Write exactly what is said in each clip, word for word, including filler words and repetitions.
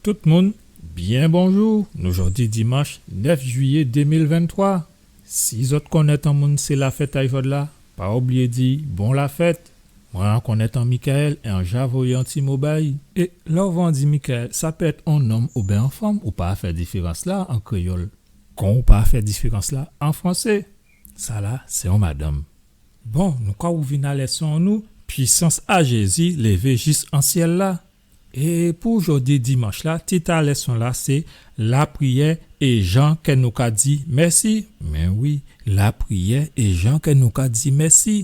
Tout moun, byen bonjou. Nou jòdi dimanch nèf jwiyé dé mil venntwa. Si zòt konnèt on moun sé lafèt a-y jòdla, pa oubliyé di bon lafèt. Mwen an konnèt on Michael é an ja voyé on ti mo ba-y. É lè ou vwè an di Michael, sa pé èt on nonm oubyen on fanm, ou pa fè diférans-la an kréyòl. Kon ou pa fè diférans-la an fransé. Sa-la, sé on madanm. Bon, nou ka rouvin a lèson an nou, pwisans a Jézi lévé jis an syèl-la. É pou jòdi dimanch-la, tit a lèson-la sé lapriyè é jan kè nou ka di mèsi. Mé wi, lapriyè é jan kè nou ka di mèsi.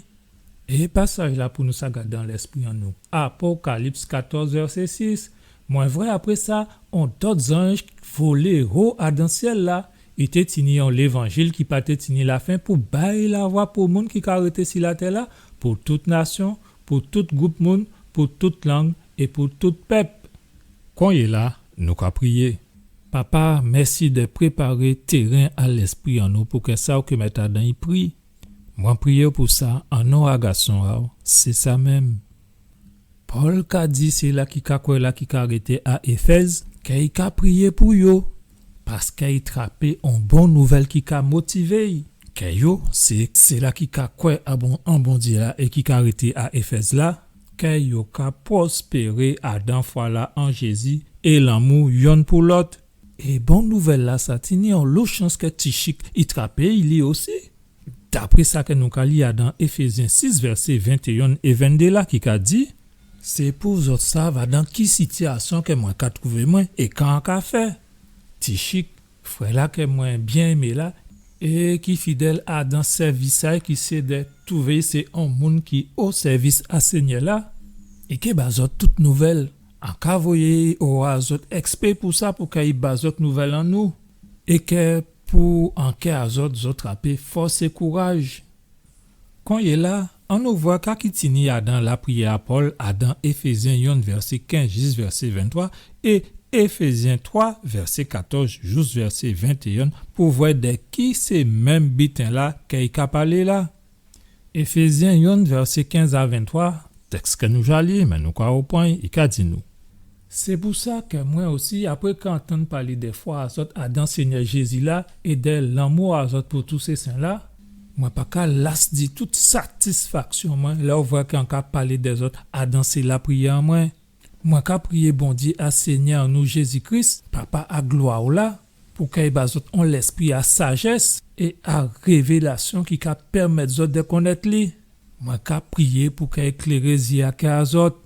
É pasaj-la pou nou sa gadé an lèspri an nou, Apokalips katòz, vèsé sis. Mwen vwè apré sa, on dòt zanj volé wo adan syèl-la. I té tini on lévanjil ki pa té tini lafen pou bay lavwa pou moun ki ka rété si latè-la, pou tout nasyon, pou tout gwoup moun, pou tout lang é pou tout pèp. Konyéla, nou ka priyé. Papa, mèsi dè préparé téren a lèspri an nou pou kè sa ou ké mèt adan-y pri. Mwen priyé-w pou sa, an non a Gason a-w, sé sa menm. Pòl ka di sila ki ka kwè la ki ka rété a Éfèz, kè i ka priyé pou yo, paskè i trapé on bon nouvèl ki ka motivé-y. Kè yo, sé, sila ki ka kwè a bon, an Bondyé la é ki ka rété a Éfèz la, kè yo ka pwospéré adan fwa-la an Jézi é lanmou yonn pou lòt. É bon nouvèl-la sa tini onlo chans kè Tichik i trapé-y li osi. Dapré sa kè nou ka li adan Éfézyen sis, vèsé ventéyonn é venndé la ki ka di, sé pou zòt sav adan ki sitiyasyon kè mwen ka twouvé mwen é ka an ka fè. Tichik, frè-la kè mwen byen enmé la, é ki fidèl adan sèvis a-y ki sé dè twouvé sé on moun ki o sèvis a Sényè-la, é ké ba zòt tout nouvèl. An ka voyé owa zòt èksprè pou sa, pou kè i ba zòt nouvèl an nou, é kè pou an kè a zòt, zòt trapé fòs é kouraj. Konyéla, annou vwè ka ki tini adan lapriyè a Pòl adan Éfézyen yonn vèsé kenz jis vèsé venntwa é Éfézyen twa vèsé katòz jous vèsé ventéyonn pou vwè dè ki sé menm biten-la kè i ka palé la. Éfézyen yonn vèsé kenz a venntwa, tèks kè nou ja li, mé nou ka rèpran-y, i ka di nou. Sé pou sa kè mwen osi, apré kè an tann palé dè fwa a zòt adan Sényè Jézi la é dè lanmou a zòt pou tout sé sen la, mwen pa ka las di tout satisfaksyon mwen lè ou vwè kè an ka palé dè zòt adan sé lapriyè an mwen. Mwen ka priyé Bondyé a Sényè an nou Jézi Kris, Papa a glwa la, pou kè i ba zòt on lèspri a sajès é a révélasyon ki ka pèmèt zòt dè konnèt li. Mwen ka priyé pou kè i kléré zyé a kè a zòt,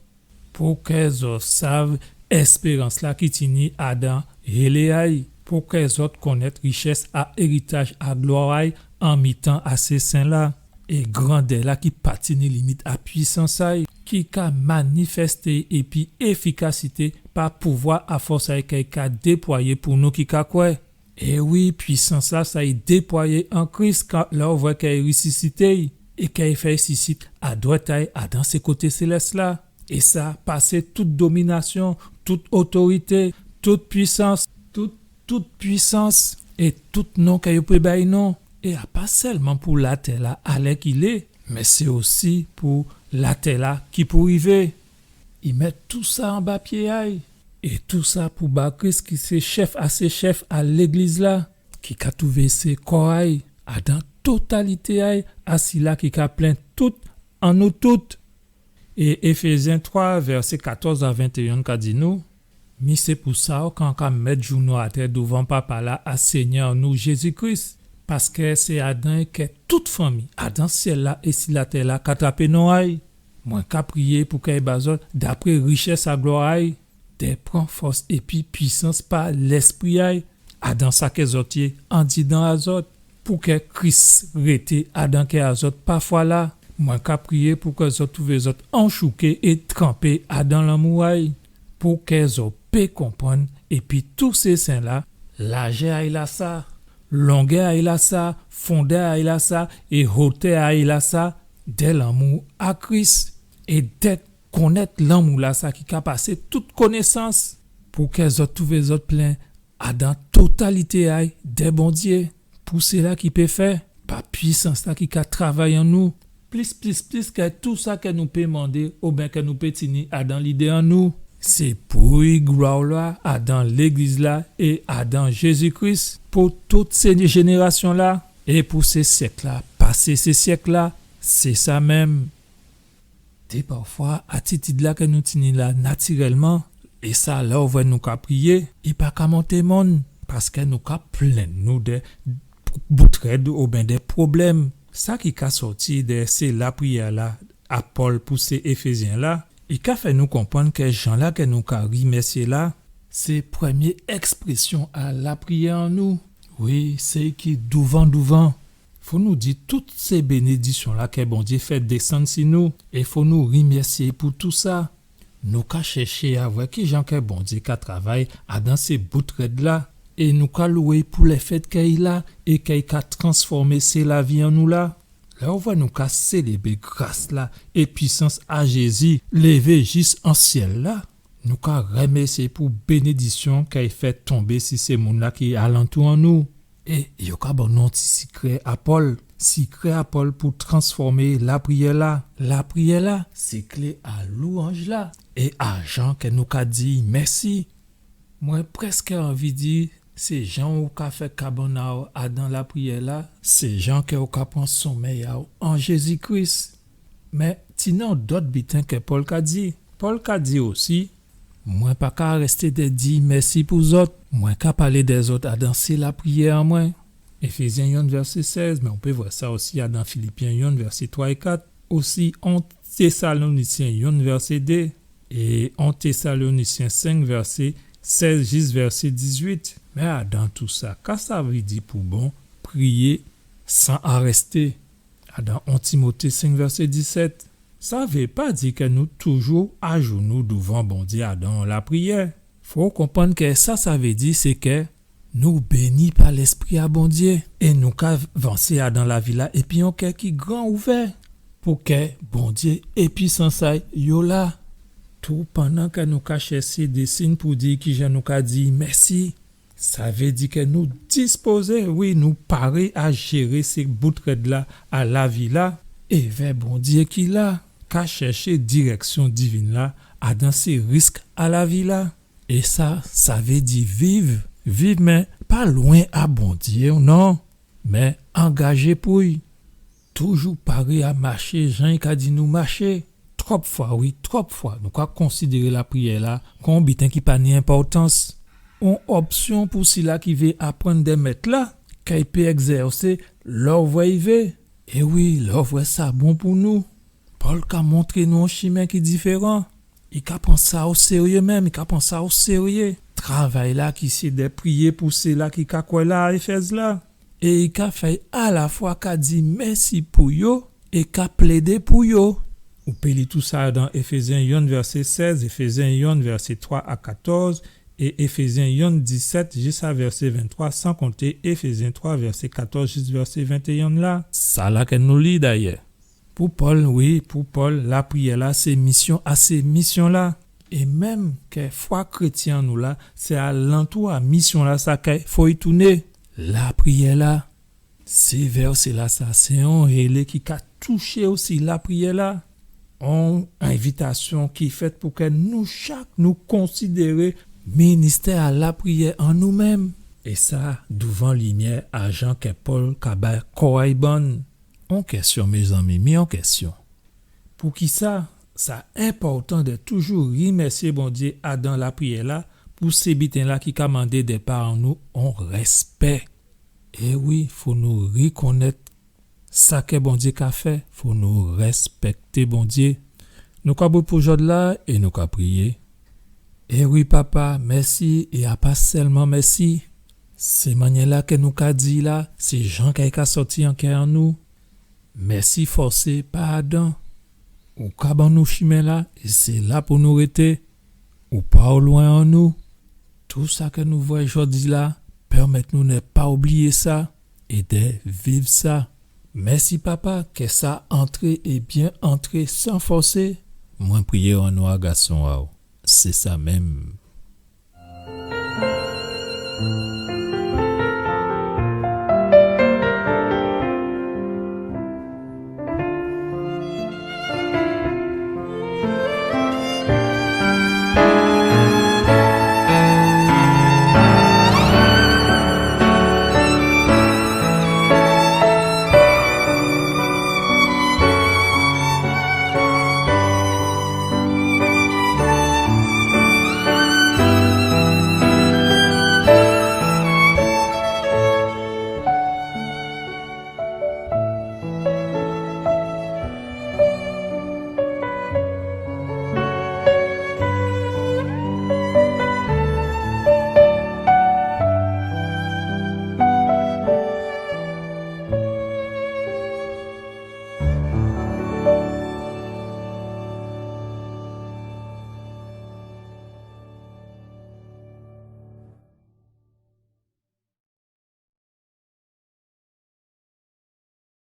pou kè zòt sav èspérans-la ki tini adan hélé a-y, pou kè zòt konnèt richès a éritaj a glwa a-y an mitan a sé sen la, é grandè-la ki pa tini limit a pwisans a-y, ki ka manifèsté épi éfikasité pa pouvwa a fòs a-y kè i ka déplwayé pou nou ki ka kwè. É wi, pwisans-la sa i déplwayé an Kris kan lè ou vwè kè i résisité-y é kè i fè-y sisit a dwèt a-y adan sé koté sélès la. É sa pasé tout dominasyon, tout otorité, tout pwisans, tout, tout pwisans é tout non kè yo pé bay non. É a pa sèlman pou latè-la alè ki lé, mé sé osi pou latè-la ki pou rivé. I mèt tousa anba pyé a-y. É tousa pou ba Kris ki sé chèf a sé chèf a légliz-la, ki ka twouvé sé kò a-y, adan totalité a-y, a sila ki ka plen tout an nou tout. É Éfézyen twa, vèsé katòz a ventéyonn ka di nou, mi sé pou sa kè an ka mèt jounou atè douvan Papa-la a Sényè nou Jézi Kris, paskè sé adan-y kè tout fanmi, adan syèl-la é si latè-la ka trapé non a-y. Mwen ka priyé pou kè i ba zòt, dapré richès a glwa a-y, dè pran fòs épi pwisans pa Lèspri a-y, adan sa kè zòt yé, andidan a zòt, pou kè Kris rété adan kè a zòt pa fwa-la. Mwen ka priyé pou kè zòt twouvé zòt anchouké é tranpé adan lanmou a-y, pou kè zòt pé konprann épi tout sé sen-la, lajè a-y lasa, longè a-y lasa, fondè a-y lasa, é hotè a-y lasa, dè lanmou a Kris, é dè konnèt lanmou-lasa ki ka pasé tout konésans, pou kè zòt twouvé zòt plen adan totalité a-y dè Bondyé, pou sila ki pé fè, pa pwisans-la ki ka travay an nou, plis, plis, plis kè tou sa kè nou pé mandé oben kè nou pé tini adan lidé an nou. Sé pou i glwa-la adan légliz-la é adan Jézi Kris pou tout sé jénérasyon-la é pou sé syèk-la, pasé sé syèk-la. Sé sa menm. Té pafwa, atitid-la ke nou tini la natirèlman, é sa lè ou vwè nou ka priyé, i pa ka monté mòn, paskè nou ka plenn nou dè bout rèd oben dè pwoblèm. Sa ki ka sòti dè sé lapriyè-la a Pòl pou sé Éfézyen-la, i ka fè nou konprann ke jan-la ke nou ka rimèsyé la, sé prèmyé èksprésyon a lapriyè an nou. Wi, sé ki douvan douvan. Fò nou di tout sé bénédisyon-la ke Bondyé fè désann si nou, é fò nou rimèsyé pou tou sa. Nou ka chèché a vwè kijan ke Bondyé ka travay adan sé bout rèd-la, é nou ka lwé pou lèfèt ke i la é ke i ka transfòmé sé lavi an nou la. Lè ou vwè nou ka sélébré gras-la é pwisans a Jézi lévé jis an syèl-la, nou ka rèmèsyé pou bénédisyon ke i fè tonbé si sé moun-la ki alantou an nou. É yo ka ban nou on ti sikrè a Pòl, sikrè a Pòl pou transfòmé lapriyè-la. Lapriyè-la, sé klé a lwanj-la é a jan ke nou ka di mèsi. Mwen prèskè anvi di, sé jan ou ka fè kabann a'w adan lapriyè-la, sé jan ke ou ka pran sonmèy a'w an Jézi Kris. Mé tini on dòt biten ke Pòl ka di. Pòl ka di osi, mwen pa ka arèsté dè di mèsi pou zòt. Mwen ka palé dè zòt adan sé lapriyè an mwen. Éfézyen yonn vèsé sèz, mé ou pé vwè sa osi adan Filipyen yonn vèsé twa é kat, osi on Tésalonisyen yonn vèsé dé, é on Tésalonisyen senk vèsé sèz jis vèsé dizuit. Mé adan tou sa, ka sa vlé di pou bon priyé san arèsté? Adan on Timoté senk vèsé disèt, sa vé pa di ke nou toujou ajounou douvan Bondyé adan lapriyè. Fò ou konprann ke sa sa vé di, sé ke nou béni pa Lèspri a Bondyé é nou ka vansé adan lavi-la épi on kè ki gran ouvè pou kè Bondyé épi sansay yo la. Tou pandan ke nou ka chèché dé sin pou di kijan nou ka di mèsi, sa vé di ke nou dispozé, wi, nou paré a jéré sé bout rèd-la a lavi-la, èvè Bondyé ki la, ka chèché dirèksyon divin-la adan sé risk a lavi-la. É sa, sa vé di viv, viv, mé pa lwen a Bondyé, non, mé angajé pou-y. Toujou paré a maché jan i ka di nou maché. Twòp fwa, wi, twòp fwa, nou ka konsidéré lapriyè-la kon on biten ki pa ni enpòtans. On opsyon pou sila ki vé aprann dè Mèt-la, kè i pé ègzèsé lè ou vwè i vé. É wi, lè ou vwè sa bon pou nou. Pòl ka montré nou on chimen ki diféran. I ka pran sa o séryé menm, i ka pran sa o séryé. Travay-la ki sé dè priyé pou sila ki ka kwè la a Éfèz la. É i ka fè alafwa ka di mèsi pou yo é ka plédé pou yo. Ou pé li tou sa dan Éfézyen yonn vèsé sèz, Éfézyen yonn vèsé twa a katòz, é Éfézyen yonn disèt jis a vèsé venntwa, san konté Éfézyen twa vèsé katòz jis vèsé ventéyen la. Sa la kè nou li dayè. Pou Pòl, wi, pou Pòl, lapriyè-la sé misyon a sé misyon-la. É menm kè fwa krétyen an nou la, sé alantou a misyon-la sa kè fo i touné. Lapriyè-la, sé vèsé-la sa, sé on hélé ki ka touché osi lapriyè-la. On envitasyon ki fèt pou kè nou chak nou konsidéré ministè a lapriyè an nou menm. É sa, douvan limyè a jan kè Pòl ka ba kò a-y bann. On kèsyon, mézanmi, mi on kèsyon. Poukisa sa enpòtan dè toujou rimèsyé Bondyé adan lapriyè-la pou sé biten-la ki ka mandé dè pa an nou on rèspè? É wi, fo nou rikonnèt sa kè Bondyé ka fè, fo nou rèspèkté Bondyé. Nou ka bout pou jòdla é nou ka priyé. É wi, Papa, mèsi, é a pa sèlman mèsi. Sé mannyè-la kè nou ka di la, sé jan kè i ka sòti an kè an nou. Mèsi fòsé pa adan. Ou ka ban nou chimen-la, é sé la pou nou rété. Ou pa o lwen an nou. Tou sa kè nou vwè jòdi-la, pèmèt nou nè pa oubliyé sa é dè viv sa. Mèsi, Papa, kè sa antré é byen antré san fòsé. Mwen priyé an non a Gason a-w. Sé sa menm.